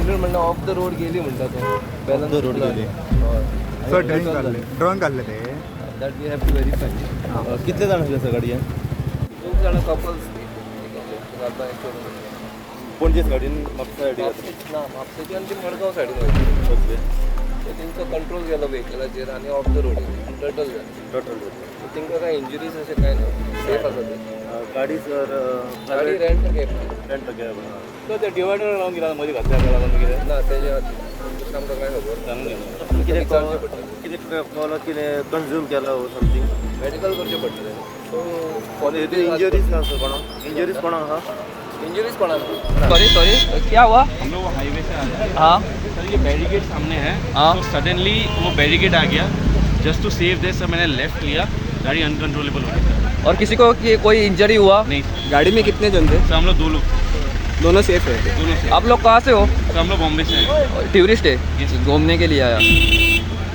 Minute म्हणल्यार of the road गेली म्हणटा तो. Off the road गेली. सर, ड्रिंक घाल्ले, ड्रंक घाल्ले ते. That we have to verify. कितले जाण आसले सर गाडयेन? खूब जाणां कपल्स. पणजे सायडीन, म्हापसा सायडीन? ना, म्हापशेची आनी ती मडगांव सायडीन वयता. सो तेंचो कंट्रोल गेलो व्हेकलाचेर आनी ऑफ the road गेली, टर्टल जालें. टोटल. तांकां कांय इंजुरीज अशें कांय ना, सेफ आसा ते. गाडी सर? गाडी rent cab. Rent cab. So ते डिवायडर लावन कितें मदीं घातल्या लागून कितें? ना, तेजे खातीर आमकां कांय खबर ना. कितें विचारचें पडटलें. कितें कळ्ळो, कितें कंज्यूम केला वो समथींग? मेडिकल करचें पडटलें. सो इंजरीज ना सर कोणाक? इंजरीज कोणाक आहा? इंजुरीज कोणाक? सॉरी सॉरी, क्या हुआ? हम लोग हाईवे से आ रहे हैं. हाँ. सर, ये बैरिकेड सामने है. हाँ। तो सडनली वो बैरिकेड आ गया. Just to save this sir, मैंने लेफ्ट लिया. गाड़ी अनकंट्रोलेबल हो गई. और किसी को कोई इंजरी हुआ? नहीं सर. गाड़ी में कितने जन थे? सर, हम लोग दो लोग थे. दोनों सेफ है? दोनों से. आप लोग कहाँ से हो? सर, हम लोग बॉम्बे से हैं. टूरिस्ट है? Yes. घूमने के लिए आया.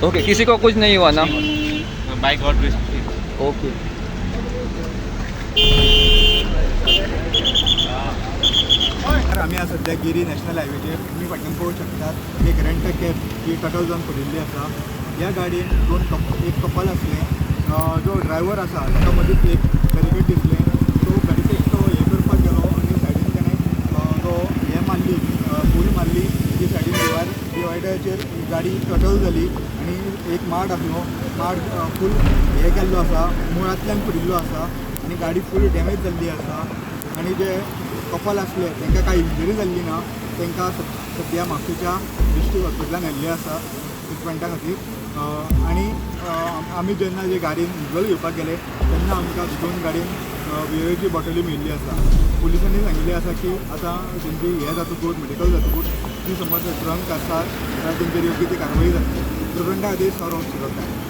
ओके, किसी को कुछ नहीं हुआ ना? बाय गॉड ग्रेस. ओके. तर आमी आज सद्या गिरी नॅशनल हायवेचेर. तुमी फाटल्यान पळोवंक शकतात, एक रेंट कॅब ही टटल जावन पडिल्ली आसा. ह्या गाडयेन दोन कप एक कपल आसलें. जो ड्रायव्हर आसा ताका मदींच एक बॅरिकेड दिसलें, तो बॅरिकेड तो हें करपाक गेलो आनी सायडीन ताणें जो हें मारली, फूल मारली. ती सायडीन डिवायडराचेर गाडी टटल जाली आनी एक माड आसलो, माड फूल हें केल्लो आसा, मुळांतल्यान पडिल्लो आसा आनी गाडी फूल डॅमेज जाल्ली आसा. आनी जे कपल आसले तांकां कांय इंजरी जाल्ली ना. तांकां सद्या म्हापशेच्या डिस्ट्रिक्ट हॉस्पिटलान व्हेल्ले आसा ट्रिटमेंटा खातीर. आनी आमी जेन्ना जे गाडयेन विज्युअल घेवपाक गेले तेन्ना आमकां दोन गाडयेन बियरीची बॉटली मेळिल्ली आसा. पुलिसांनी सांगिल्लें आसा की आतां तेंची हें जातकूच, मेडिकल जातकूच, ती समज ड्रंक आसतात जाल्यार तेंचेर योग्य ती कारवाई जातली. ट्रिटमेंटा खातीर सर हॉस्पिटल.